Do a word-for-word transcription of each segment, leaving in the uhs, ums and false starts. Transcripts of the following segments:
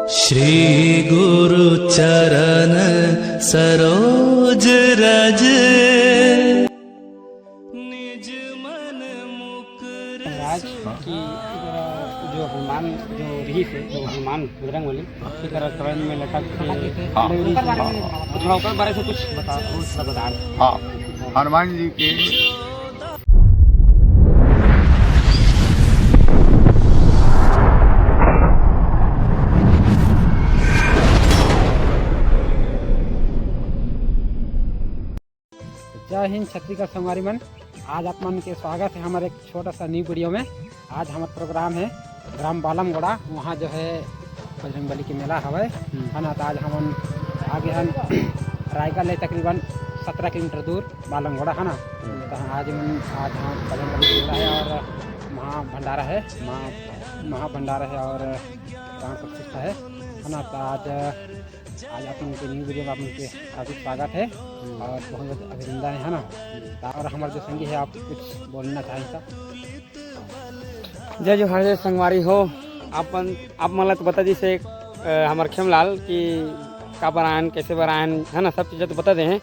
श्री गुरु चरण सरोज रज, निज मन मुकुर राज की जो हनुमान जो रहिस हे, जो हनुमान बजरंग बली, एकरा चरण में लटक के हाँ। लग रहिस हे। हाँ, हाँ। तो थोड़ा ओकर बारे से कुछ बता, थोड़ा बता। हाँ, हनुमान जी के जय हिंद छत्तीसगढ़ संगवारी मन, आज आप मन के स्वागत है हमारे एक छोटा सा न्यू वीडियो में। आज हमारा प्रोग्राम है ग्राम बालमगोड़ा, वहाँ जो है बजरंग बली के मेला हवय, हम्म। है ना। तो आज हमन आगे हन रायगढ़ ले तकरीबन सत्रह किलोमीटर दूर बालमगोड़ा, है ना। हम्म। तो आज मन आज हम बजरंग बली के मेला है और महा भंडारा है, महा महा भंडारा है और प्राण प्रतिष्ठा है, है ना। तो आज आज आप मन के न्यू वीडियो में आप मन के हार्दिक स्वागत है और बहुत बहुत अभिनंदन है, है ना। और हमारे जो संगी है, आप कुछ बोलना चाहें तो? जय जोहार, जय संगवारी हो। आप मन, आप मन ला तो बता दिस हे, अ, हमर खेमलाल कि का बर आयन, कैसे बर आयन, है ना, सब चीज़ तो बता दे हैं।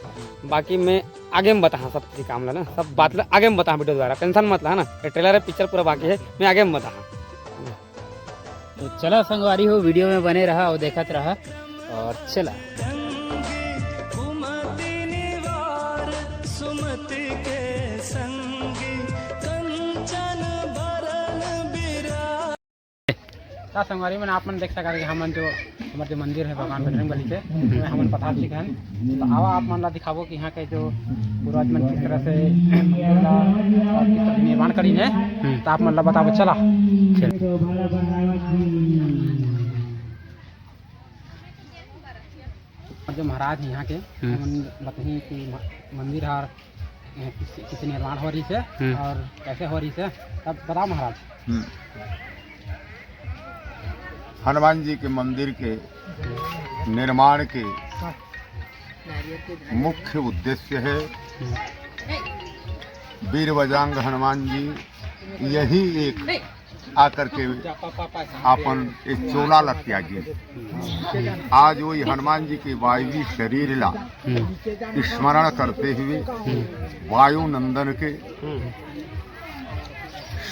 बाकी मैं आगे में बताहा सब चीज़ काम ला ना, सब बात ला आगे में बताहा वीडियो द्वारा, टेंशन मत ला, है ना। ये ट्रेलर है, पिक्चर पूरा बाकी है, मैं आगे में बताहा। तो चला संगवारी हो, वीडियो में बने रहा और देखत रहा। और चला। का संगवारी मन, आप मन देख सकत हे कि हमन जो हमर जो मंदिर है भगवान बजरंग बली के, ओमे हमन पधार चुके हन। तो आवा, आप मन ला दिखाबो कि यहाँ के जो पूर्वज मन किस तरह से मंदिर ला और किस तरह निर्माण करीन है। हम्म। तो आप मन ला बताबो, चला। चल। जो महाराज यहाँ के, हम्म। हमन बतही कि म-, मंदिर हर, ए, किस, किस निर्माण हो रही से हम्म। और कैसे हो रही से, तब बताओ महाराज। हम्म। हनुमान जी के मंदिर के निर्माण के मुख्य उद्देश्य है वीर बजरंग हनुमान जी यही एक आकर के अपन इस चोला ला त्यागी। आज वही हनुमान जी के वायवी शरीर ला स्मरण करते हुए वायु नंदन के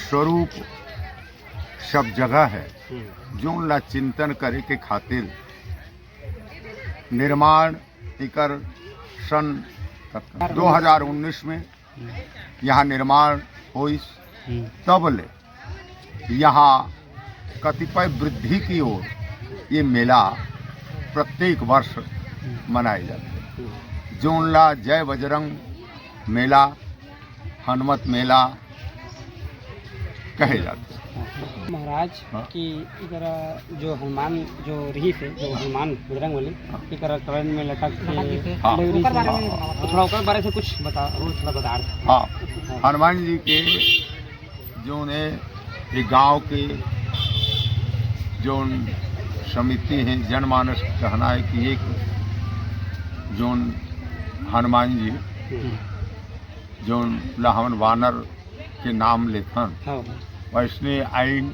स्वरूप सब जगह है, जोन ला चिंतन करे के खातिर निर्माण इकर सन दो हज़ार उन्नीस में यहाँ निर्माण होइस, तब ले यहाँ कतिपय वृद्धि की ओर ये मेला प्रत्येक वर्ष मनाए जाथे। जोन ला जय बजरंग मेला, हनुमत मेला कहे जाथे। महाराज हाँ। कि इकरा जो हनुमान जो रहिस हे, जो हनुमान बजरंग बली, हाँ। इकरा चरण में लटक के हाँ। लग रहिस हे। हाँ, हाँ। तो थोड़ा ओकर बारे से कुछ बता, वो थोड़ा बता। हाँ, हनुमान जी के जोन है, ये गांव के जोन समिति है, जनमानस का कहना है कि एक जोन हनुमान जी, हम्म। जोन ला हमन वानर के नाम लेथन, हाँ। वैसने आइन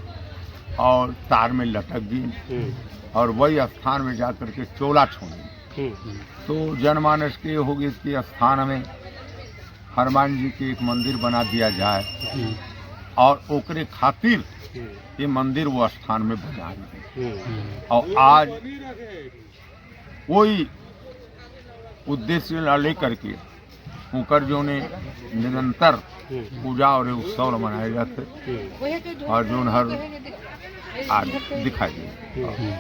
और तार में लटक गई हम्म। और वही स्थान में जाकर के चोला छोड़ी। हम्म। तो जनमानस के हो गई कि स्थान में हनुमान जी के एक मंदिर बना दिया जाए हम्म। और ओकरे खातिर हम्म। ये मंदिर वो स्थान में बना रही है। हम्म। और आज वही उद्देश्य ला लेकर के ओकर जो ने निरंतर हम्म। पूजा और उत्सव ला मनाए जाथे हम्म। और जो हर आज दिखाई दे। हम्म।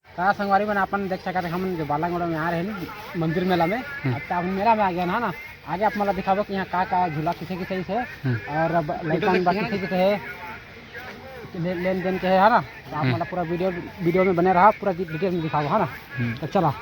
का संगवारी मन, अपन देख सकत हे, हमन जो बालमगोड़ा में आ रहे हैं मंदिर मेला में। हम्म। अच्छा, अपन मेला में आ गया ना, ना, आगे आप मन ला दिखाबो कि यहाँ का का झूला किसे किसे हे हम्म। और अब लइका मन बर किसे किसे हे, ले-, लेन देन के हे, है ना। तो आप हम्म। मन ला पूरा वीडियो, वीडियो में बने रहा, पूरा डि-, डिटेल में दिखाबो, है ना। हम्म। तो चला।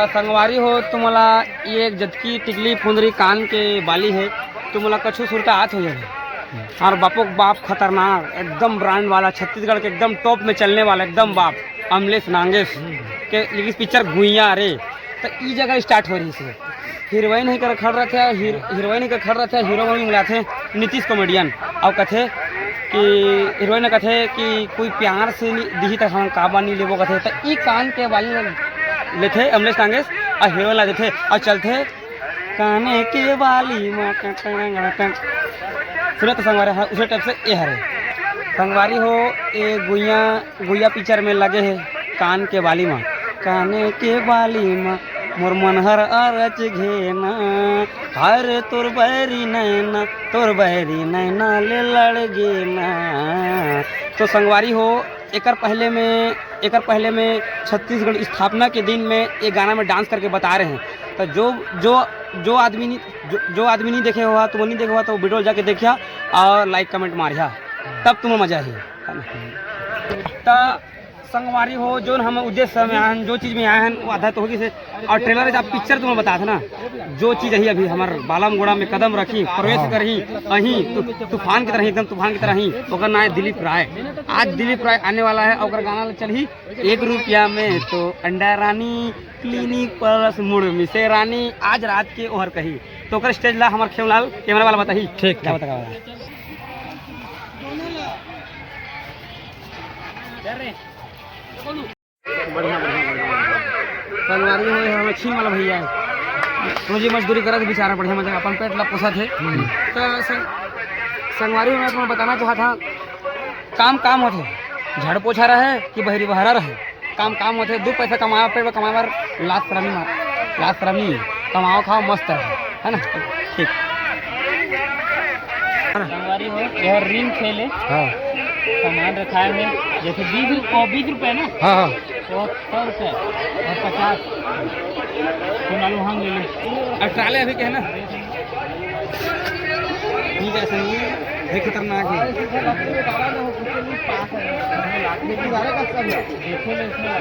संगवारी हो, तुमला ये जतकी टिकली फुंदरी कान के बाली हे, तुमला कछु सुरता आत होही। हमार बापो के बाप खतरनाक, एकदम ब्रांड वाला, छत्तीसगढ़ के एकदम टॉप में चलने वाला, एकदम बाप अमलेश नागेश के रिलीज पिक्चर गुइया रे, त ई जगह स्टार्ट हो रहिस हे। हीरोइन ही कर खड़ रथे, हीर-, हीरोइन ही कर खड़ रथे, हीरो बन मिलाथे नीतीश कॉमेडियन, अउ कथे कि हीरोइन कथे कि कोई प्यार से नी दिही त हम काबर नी लेबो कथे, त ई कान के बाली लेथे अमलेश नागेश, अउ हीरोइन ला देथे, अउ चलथे काने के बाली मा टक टक टक टक। सुनत संगवारी, हाँ, उसे टाइप से ये हरे। संगवारी हो, ये गुइया, गुइया पिक्चर में लगे हे कान के बाली मा। काने के बाली मा मोर मन हर अरच घेना, हर तोर बैरी नैना, तोर बैरी नैना ले लड़ गेना। तो संगवारी हो, एकर पहले में, एकर पहले में छत्तीसगढ़ स्थापना के दिन में ये गाना में डांस करके बता रहे हैं। तो जो, जो, जो आदमी नहीं, जो, जो आदमी नहीं देखे हुआ, तुम नहीं देखे हुआ, तो वीडियो जाके देखिया और लाइक कमेंट मारिया, तब तुम्हें मजा ही। तो संगवारी हो, जोन हम उद्देश्य में आए हैं, जो चीज में आए हैं, वो आधा तो होगी से। और ट्रेलर जब पिक्चर तुम्हें बता था ना, जो चीज अही अभी हमार बालम गोड़ा में कदम रखी, प्रवेश हाँ। करही, अही तू-, तूफान की तरह ही, एकदम तूफान की तरह ही, ओकर नाम है दिलीप राय। आज दिलीप राय आने वाला है, ओकर गाना चलही एक रुपया में तो अंडा रानी, क्लिनिक प्लस मुड़ मिसे रानी, आज रात के ओहर कही। तो ओकर स्टेज ला हमार खेमलाल कैमरा वाला बताही। ठीक, क्या ठीक। बता, बता। बढ़िया, बढ़िया, बढ़िया, बढ़िया। संगवारी हो, ये हमर छीन वाला भैया है, रोजी मजदूरी करत बेचारा, बढ़िया मजा अपन पेट ला पोसत है। हम्म। तो संग-, संगवारी हो, मैं तुम्हें बताना चाहत हूँ, काम काम होथे, झाड़ पोछा रहे कि बहरी बहरा रहे, काम काम होथे। दू पैसा कमाए, पेट बर कमाए बर लाज शरम नहीं मार, लाज शरम नहीं, कमाओ खाओ मस्त रहो, है ना? ठीक। संगवारी हो, यह रिंग खेले। हाँ। सामान रखाए हे, जैसे बीस रुपये, बीस रुपये ना? हाँ, हाँ। तो सौ रुपये और पचास। तो लालू हम ले ले। अब ट्राले अभी के है ना? ठीक है, संगी, ये खतरनाक है। देखो ले इसमें।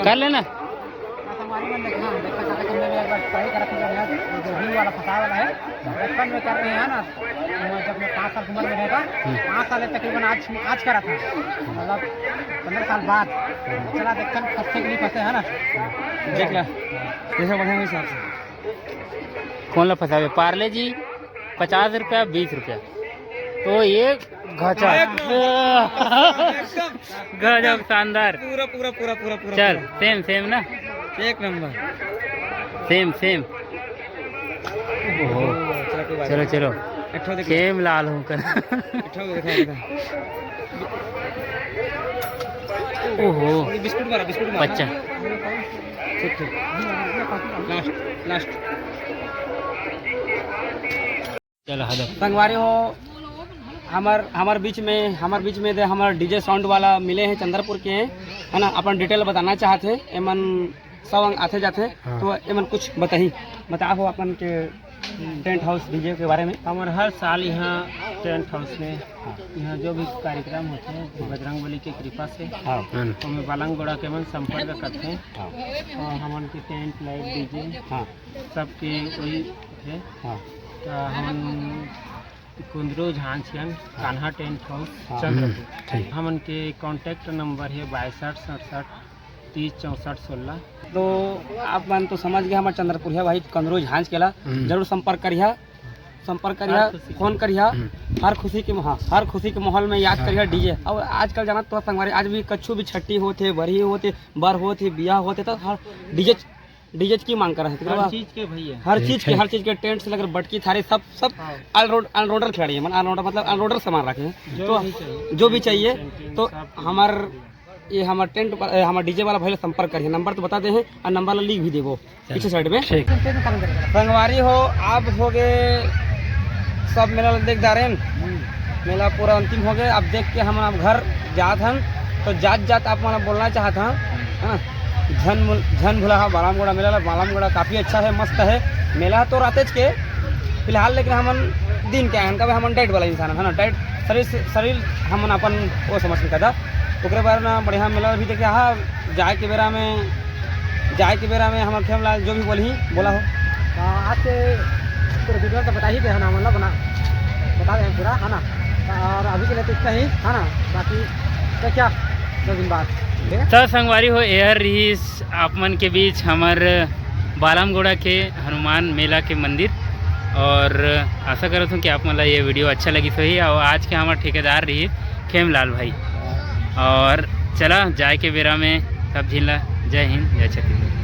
कर लेना। संगवारी मन देख, हाँ, देखा चाहते कि मैं भी एक बार ट्राई करत हूँ, जो रिंग वाला फंसाए वाला है, बचपन में कर रहे हैं ना, मैं जब मैं पाँच साल की उम्र में रहेगा, हम्म। पाँच साल है तकरीबन, आज, आज करा था, मतलब, पन्द्रह साल बाद। चला देखते हैं, फंसते कि नहीं फंसते, है ना? देख ला, जैसे बढ़िया हिसाब से। कौन ला फंसावे? पार्ले जी, पचास रुपया, बीस रुपया। तो ये गजब। एक नंबर। गजब, शानदार। पूरा, पूरा, पूरा, पूरा, पूरा, चल, पूरा। सेम, सेम ना? एक नंबर। सेम, सेम। ओहो। चलो, कोई बात चलो, नहीं। चलो। एक ठो देख लो। सेम लाल हूँ कर। एक ठो देख लो, देख लो। ओहो। बिस्कुट मारा, बिस्कुट मारा। बच्चा। ठीक, ठीक। Last, last. चलो, हदो। संगवारी हो, हमर, हमर बीच में, हमर बीच में दे हमर डीजे साउंड वाला मिले हैं, चंद्रपुर के हैं, है ना? अपन डिटेल बताना चाहत हे, एमन सब आथे जाथे, हाँ। तो एमन कुछ बताही, बता हो अपन के टेंट हाउस डीजे के बारे में। हमर हर साल यहाँ टेंट हाउस में, हाँ। यहाँ जो भी कार्यक्रम होथे, बजरंग बली के कृपा से, हाँ। ओमे बालम गोड़ा के मन संपर्क करथे। हाँ। और हमन के टेंट, लाइट, डीजे, हाँ। सबके वही है। हाँ। तो हमन कुंदरू झांझ के हन, हाँ। कान्हा टेंट हाउस, हाँ। चंद्रपुर। हम्म, ठीक। हमन के कॉन्टैक्ट नंबर है बासठ सड़सठ तीस चौसठ सोलह। तो आप मन तो समझ गए, हमारे चंद्रपुरिया भाई कुंदरू झांझ के ला हम्म। जरूर संपर्क करिहा, संपर्क करिहा, हर खुशी फोन करिहा, हम्म। हर खुशी के, हाँ, हर खुशी के माहौल में याद हाँ, करिहा हाँ। डीजे। अब आजकल जाना तो संगवारी, आज भी कछु भी छट्टी होथे, बरही होथे, बर होथे, बियाह होथे, तो हर डीजे डीजे की मांग करत हे, हर चीज के भैया। हर चीज के, हर चीज के, टेंट से लेकर बटकी थारी सब, सब हाँ। ऑलराउंड-, ऑलराउंडर खिलाड़ी है, मतलब ऑलराउंडर सामान रखे हैं। जो तो भी चाहिए, जो भी चाहिए, टेंट, तो सब कुछ हमार, ये हमार टेंट पर, ए, हमार डीजे वाला भाई ला संपर्क करिए, नंबर तो बता दे हैं और नंबर ला लिख भी देबो चलो। पीछे साइड में। ठीक। संगवारी हो, आप हो गए सब मेला देख डारेन, मेला पूरा अंतिम हो गए। अब देख के हम अब घर जात हन, तो जात जात आप मन बोलना चाहत हन, है ना? झन मुल-, झन भुला हा बालामगोड़ा मेला ला। बालामगोड़ा काफ़ी अच्छा है, मस्त है। मेला तो रातेच के फिलहाल, लेकिन हमन दिन के आए हन, कभी हमन डाइट वाला इंसान हन, है ना, डाइट शरीर से, शरीर हमन अपन वो समझ के कदा। ओकरे बारे में बढ़िया मेला भी देखे हा, जाए के बेरा में, जाए के बेरा में हमर खेमलाल जो भी बोलही, बोला हो। हाँ, आज के पूरा डिटेल तो बता ही दे, है ना, मतलब ना, बता दे पूरा, है ना। और अभी के लिए तो इतना ही, है ना, बाकी तो क्या, दो दिन बाद, ठीक है? त संगवारी हो, एहर रहीस आप मन के बीच हमर बालामगोड़ा के हनुमान मेला के मंदिर। और आशा करत हूँ कि आप मन ला ये वीडियो अच्छा लगिस होही। और आज के हमर ठेकेदार रहीस खेमलाल भाई। और चला, जाए के बेरा में सब झिन ला जय हिंद, जय छत्तीसगढ़।